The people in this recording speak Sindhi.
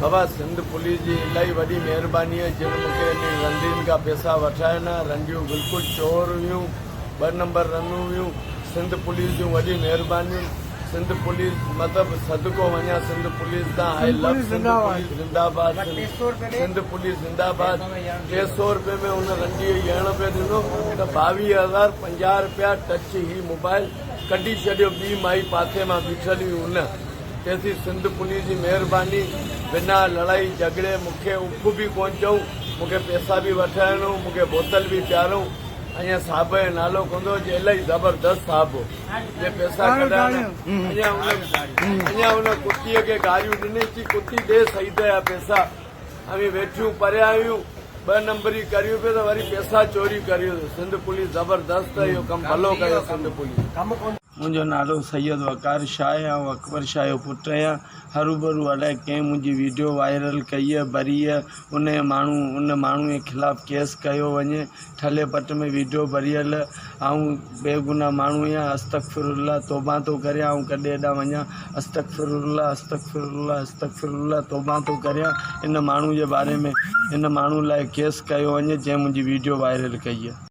بابا سنڌ پوليس جي الاهي وڏي مهرباني آهي جن مونکي انهي رنڊين کان پيسا وٺايا نه رنڊيون بلڪل چور هيون ٻه نمبر رنون هيون سنڌ پوليس جون وڏي مهربانيون سنڌ پوليس مطلب صدقو وڃان سنڌ پوليس تان آئي لو سنڌ پوليس زنده باد سنڌ پوليس زنده باد 300 روپيه ۾ ان رنڊي يڻ پي ڏنو ته 22050 روپيا ٽچ هي موبائل ڪڍي ڇڏيو ٻي مائي پاسي مان بيٺل هئي ان تيسين سنڌ پوليس جي مهرباني بنا لڙائي جهڳڙي مونکي اف به ڪون چئون مونکي پيسا به وٺائڻو مونکي بوتل به پيارون اڃا صاحب جو نالو ڪوندو جي الائي زبردست صاحب هو جي پيسا ڪڍائڻ اڃا ان اڃا ان ڪتي کي گاريون ڏني چي ڪتي ڏي سعيد جا پيسا اوهين ويٺيون پريا آهيون ٻه نمبري ڪريون پيو ته وري پيسا چوري ڪريون سنڌ پوليس زبردست اهو ڪم ڀلو ڪيو سنڌ پوليس. منهنجو نالو سيد وقار شاهه آهي آئون اڪبر شاهه جو پٽ آهيان هروڀرو الائي ڪنهن منهنجي ويڊيو وائرل ڪئي آهي ڀري آهي انهي ماڻهو ان ماڻهو جي خلاف ڪيس ڪيو وڃي ٺلهي پٽ ۾ ويڊيو ڀريل آئون بيگناهه ماڻهو آهيان استغفر الله توبه ٿو ڪريان آئون ڪڏهن هيڏانهن وڃان استغفر الله استغفر الله استغفر الله توبه ٿو ڪريان ان ماڻهو جي باري ۾ ان ماڻهو لاء ڪيس ڪيو وڃي جنهن منهنجي ويڊيو وائرل ڪئي آهي.